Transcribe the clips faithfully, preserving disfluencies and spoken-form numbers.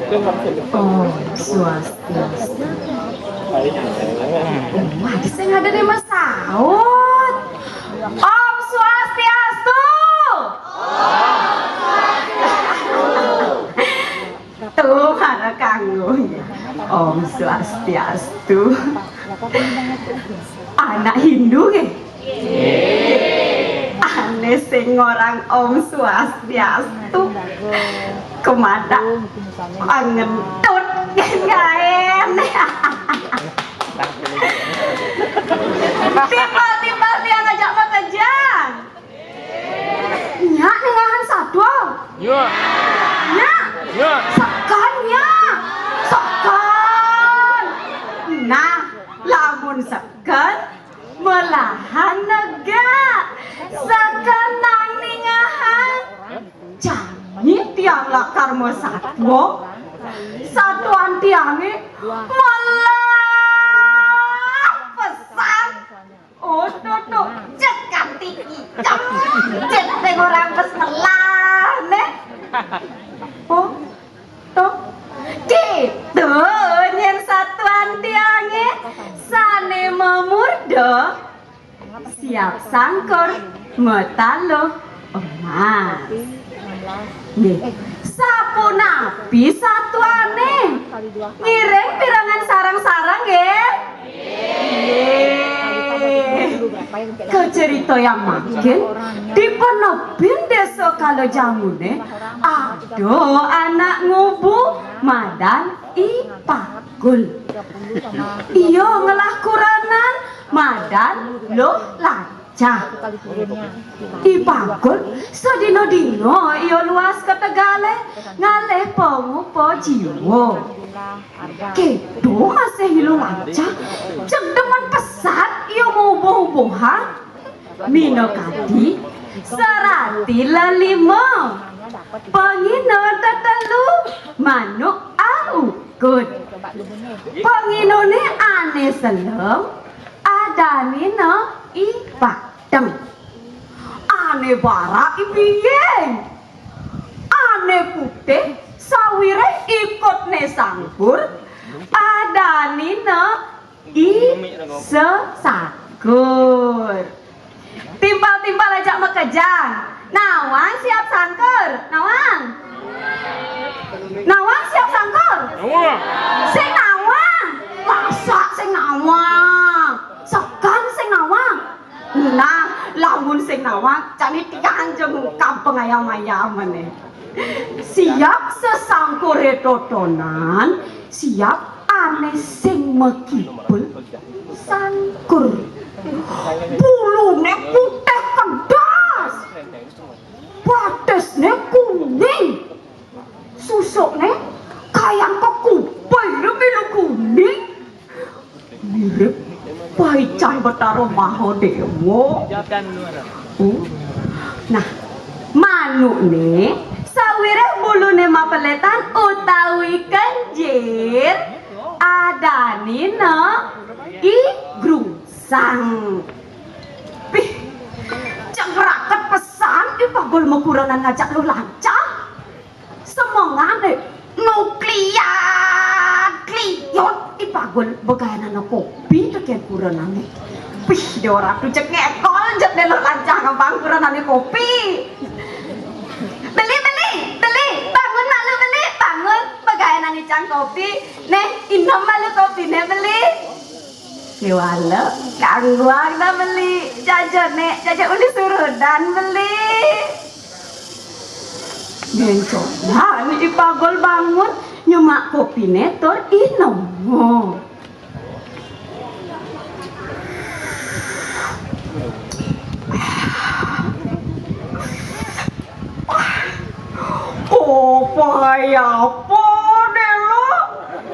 Om Swastiastu. Wah, sing ada deh Mas Saud. Om Swastiastu. Tuh, ada kanggo. Om Swastiastu. Anak Hindu nggih? Ane sing orang Om Swastiastu. Kemada pangentut gaen. Timbal-timbal tiang ajak makejang. Nyak nengahan satwa. Nyak. Nyak. Nyak. Sekan nyak. Sekan. Nah, lamun sekan, melahan negak. Sekan nang ningahan. Jani tiang lakar masatwa. Satuan tiange melah pesan. Oh, tuh, tuh, cek kanti item. Cek teng orang bes ngelah, neh. Oh, tuh. Gitu, nyen satuan tiange. Sane memurda, siap sangkur, mataluh emas. Nggih. Sapunapi satuane? Ngiring pirengang sareng-sareng nggih? Nggih. Kacarita yang mangkin dipenepin desa kala jamune ada anak ngubu madan I Pagul. Iya ngelah kurenan madan Luh Lancah. I Pagul sadina-dina iya luas ka tegale ngalih pangupa jiwa. Keto masih I Luh Lancah, jeg demen pesan iya mubuh-ubuhan. Minakadi serati lelima, pangina tetelu, manuk aukud. Panginane ane selem, adanina I Bateng. Ane barak I Biying. Ane putih sawiréh ikutne sangkur, adanina I Sesakur. Timpal-timpal ajak makejang. Nawang siap sangkur. Nawang. Nawang siap sangkur. Nawang. Sing nawang. Masa sing nawang? Sekan sing nawang. Nah, lamun sing nawang, jani tiang ja ngungkap pangayam-ayamane. Siap sesangkure totonan, siap ane sing makibul sangkur. Bulune putih kedas, batisne kuning, susukne kayang kekupai milu kuning. Mirip paican Betara Mahadewa. Oh. Nah, manukne sawiréh bulune mapeletan utawi kenjir, adanina I Grungsang. Pih, jeg raket pesan I Pagul makurenan ngajak Luh Lancah. Semengane nukliat kliot I Pagul begaenana kopi tekén kurenane. Pih, Déwa Ratu jeg ngekol jeg deh Luh Lancah ngempang kurenane kopi. Beli, beli, beli, bangun malu beli, bangun. Begaenane cang kopi. Neh, inem malu kopine beli. Kiwala, kangguang dah beli. Jaja nek, jaja uli surudan beli. Bencong. Nah, ni I Pagul bangun, nyemak kopine tur inem. Kopi apa deh lo?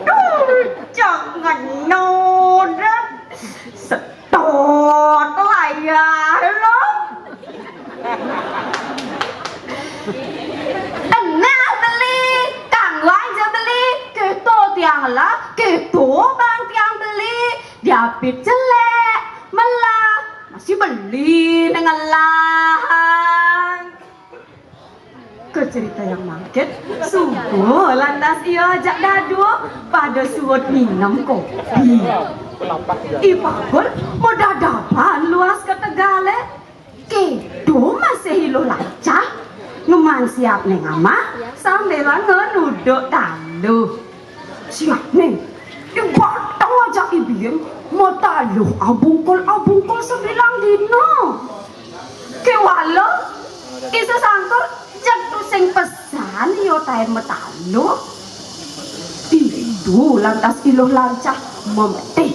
Duh, jangan nodet. Setot layar lo. Tenang beli, tangguh aja beli. Keto tiang lah, keto bang tiang beli. Diapit jelek, melah, masih beli nengelah. Kacaritayang mangkin, suba lantas ia ajak dadua pada suud nginem kopi. I Pagul madadaban luas ka tegalé. Kéto masih I Luh Lancah, ngemang siap Néng Amah, sambilanga nuduk taluh. Siap, Néng. Iba tau ajak I Biing mataluh abungkul-abungkul sabilang dina. Kéwala, I Sesangkur jeg tusing pesan ia taén mataluh. Ditu lantas I Luh Lancah mametih.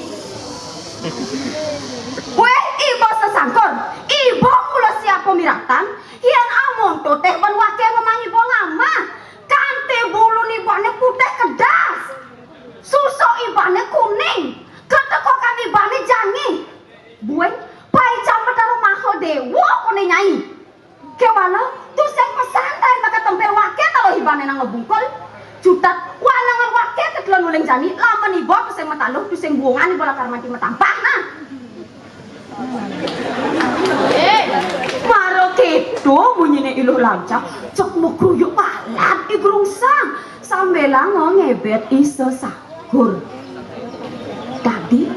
Wéh, iba Sesangkur, iba mula siap pamiratan, yén amonto téh ban waké ngemang iba ngamah. Kanti bulun ibané putih kedas. Susuk ibané kuning. Ketekokan ibané jangih. Buin, paicang Betara Mahadéwa koné nyai. Kéwala, tusing pesan taén makatémpél waké taluh ibané nang abungkul. Cutet, wanengan waké tetelon uling jani, lamun iba tusing mataluh, tusing buungan iba lakar mati matampah, nah. Mara kéto munyiné I Luh Lancah, jeg makruyuk palat I Grungsang, sambilanga ngébét I Sesangkur. Dadi,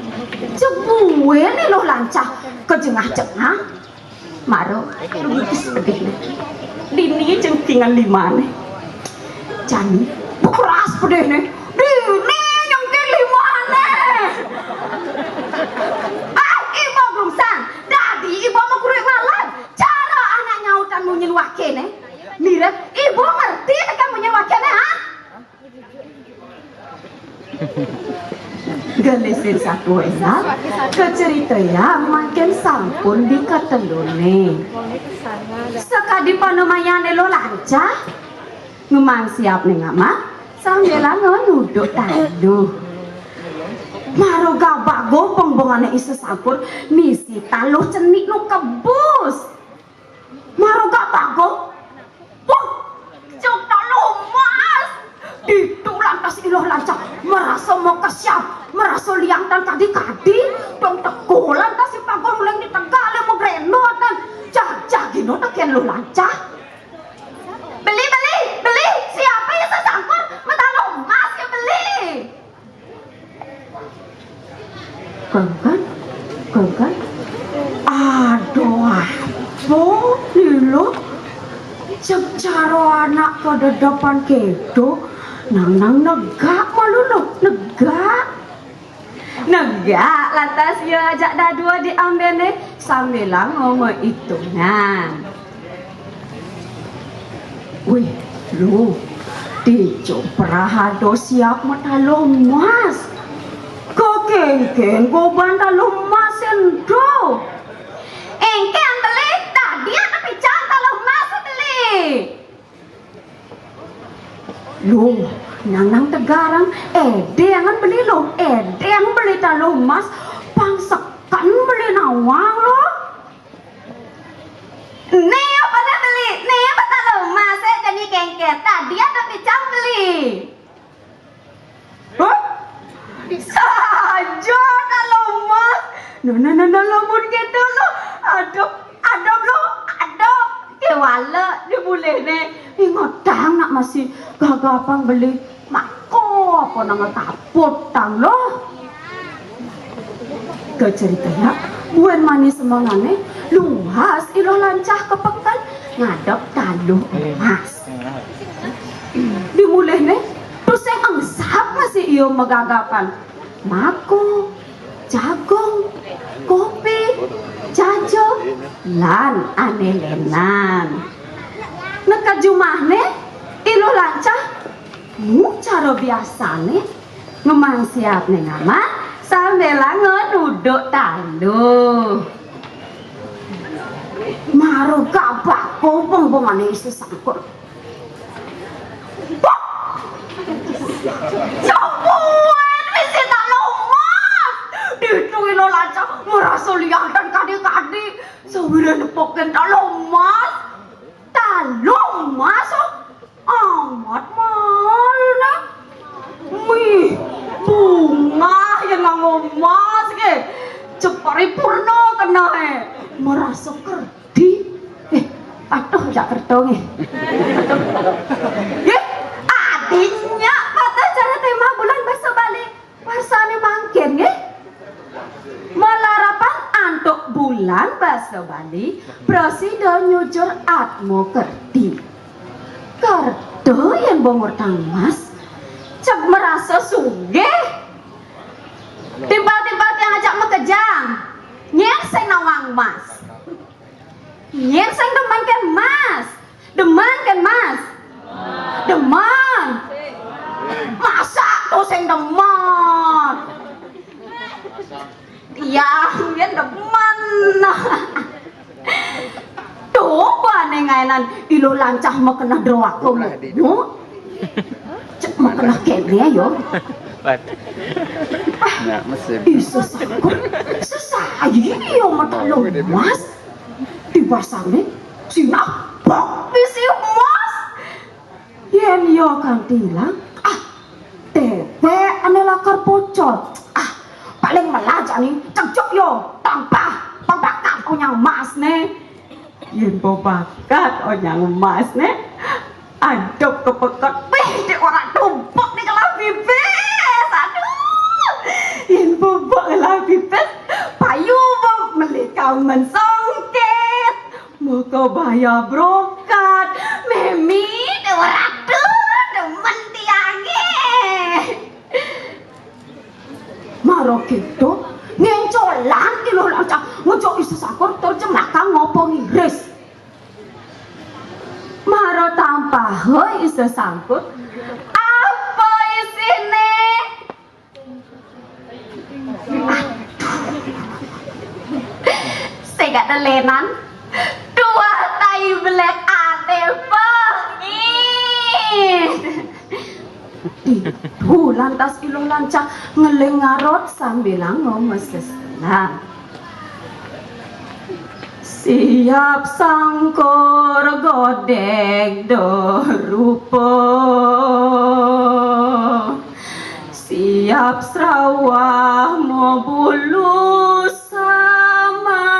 jeg buin I Luh Lancah kajengah-jengah. Mara, rugitis pedihné. Dini jengkingan limané. Jani, keras pedihné. Dini jengking limané. Ah, iba Grungsang, dadi iba makruyuk palat. Cara anak nyautan munyin wakéné. Mirib, iba ngerti tekén munyin wakéné, ha? Gelisin satua énak, kacaritayang mangkin sampun dikateluné. Sakadi panamayané Luh Lancah, ngemang siap Néng Amah, sambilanga nuduk taluh. Mara gabaga pengbengané I Sesangkur misi taluh cenik nu kebus. Mara gabaga. Wah, jeg taluh emas. Ditu lantas I Luh Lancah marasa makesiab, marasa liang tan kadi-kadi. Dong teka lantas I Pagul uling di tegalé magréndotan. Jajagina tekén Luh Lancah. Beli, beli, beli. Siapa ya Sesangkur? Mataluh emas ya beli. Kéngkén, kéngkén. Aduh, apa, Lilo? Jeg cara anak kadedepan kéto, nang-nang negak malu, Luh, negak. Negak, lantas ia ajak dadua diambéné, sambilanga maitungan. Wih, Luh, dija prah ada siap mataluh emas. Kakéngkén goban taluh emas ento. Éngkén beli, dadi ada picang taluh emas beli. Luh, nang-nang tegarang, édéngan beli, Luh, édéngan beli taluh emas, pang seken beli nawang, Luh. Né apa né beli? Né apa taluh emas, eh, jani kéngkén. Dadi ada picang beli. Hah? Saja taluh emas. Nah, nah, nah, nah, lamun kéto, Luh. Aduh, aduh, Luh. Aduh. Kéwala di mulihné. Ingetang nak masih gagapang beli. Mako apa nang taput tang, Luh. Kacaritayang, buin mani semengané, luas I Luh Lancah ka peken, ngadep taluh emas. Di mulihné, tusing engsap masih ia magagapan. Mako, jagung, kopi, jaja, lan ané lénan. Neked jumahné, I Luh Lancah, nu cara biasané, ngemang siap Néng Amah, sambilanga nuduk taluh. Mara gabak bongboané I Sesangkur. Bok! Sambuan misi taluh emas. Ditu I Luh Lancah marasa liang tan kadi-kadi. Sawiréh nepukin taluh emas. Taluh emas, oh. Amat mahal, nah. Mih, bungah ya nganggo emas ké. Jeg paripurna kenehé. Marasa kerdi. Eh, patuh jak kerto nggih. Nggih, adi nyak pateh cara tema bulan basa Bali. Warsané mangkin nggih. Malarapan antuk bulan basa Bali, prasida nyujur atma kerti. Kerta yén bongor tang mas, cek merasa sugih. Timpal-timpal tiang ajak makejang, nyén sing nawang mas. Nyén sing demen kén mas. Demen kén mas. Demen. Masa to sing demen? Tiang nyén demen. Tuh, bane ngainan ilo lancah makenah droaka. Cek makenah kéné yo. Nyak mesin. Ih, sesangkut. Sesaji yo mata lo mas. Diwasane sinah bak bisi emas. Yén yo kanti ilang, ah, déwék ané lakar pocol. Ah, paling melah jani cekcok yo, tampah, tampah kan onyang emas né. Yén bebakat onyang emas né, adep kepeket, wih, dik ora tumpek di kelah bibis. Aduh, yén bebek kelah bibis, payu bek meli kaungan songkét, maka baya brokat, mimi, dik ora tuh, demen tiangé. Mara kéto, ngencolan ilo lancah ngejok Isa Sangkur tur jemakang ngapa ngiris. Mara tampaha Isa Sangkur, apa isiné? Sing gak telénan, tuah tai belek até pengit. Ditu lantas ilo lancah ngeling ngarot sambilanga masesenan. Siap sangkur godeg do rupa, siap srawah mabulu sama.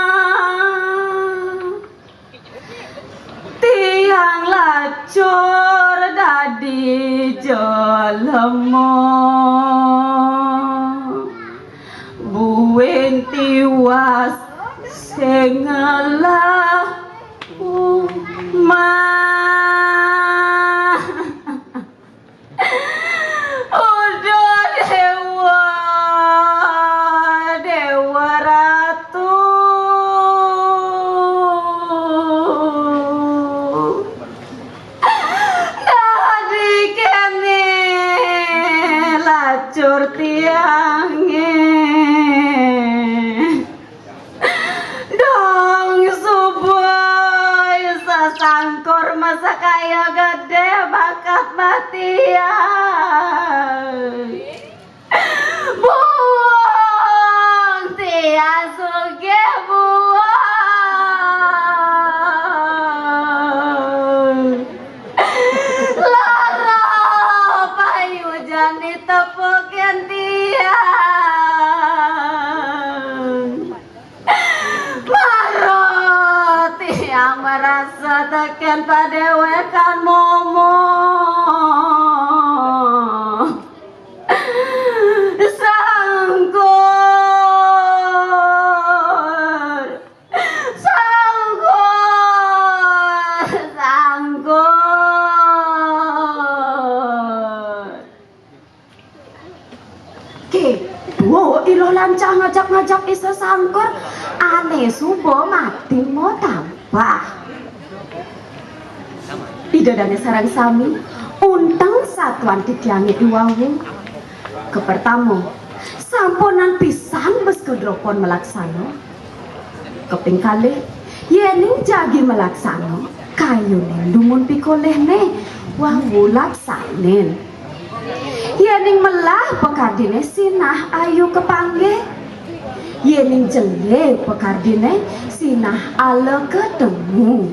Tiang lacur dadi jelema, buin tiwas sing ngelah umah. Uduh Déwa, Déwa Ratu. Dadi kéné lacur tiangé. Dong subuh sesangkur masakaya gedé bakat matian. Buang tiang sugih buang. Lara payu jani tepukin tiang. Mara tiang merasa tekén padéwékan momo. Sangkur, sangkur, sangkur. Kéto ilo lancah ngajak-ngajak Isa Sangkur, ané suba mati matampah. Ida dané sareng sami, unteng satuan titiangé iwau. Kapertama, sampunang pisan bes kedropon malaksana. Kaping kalih, yéning jagi malaksana, kayuné dumun pikolihné, wau laksanin. Yéning melah pakardiné sinah ayu kapanggih. Yéning jelé pakardiné sinah ala katemu.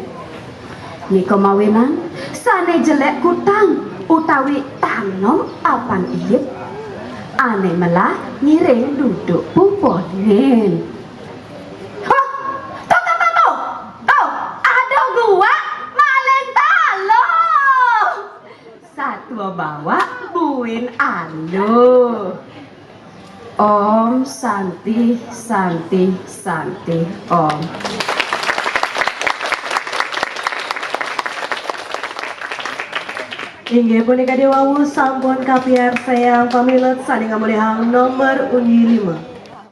Nika mawinan sané jelék kutang utawi tanem apan ilit, ané melah ngiring duduk pupuhnin. Hah, tuh, tuh, tuh, tuh. Tuh, ada gua maling talo. Bawa buin aluh. Om Santi, Santi, Santi, Om. Inggih punika diwawu sampun kapiarsayang pamilet sané ngamolihang nomor undi lima.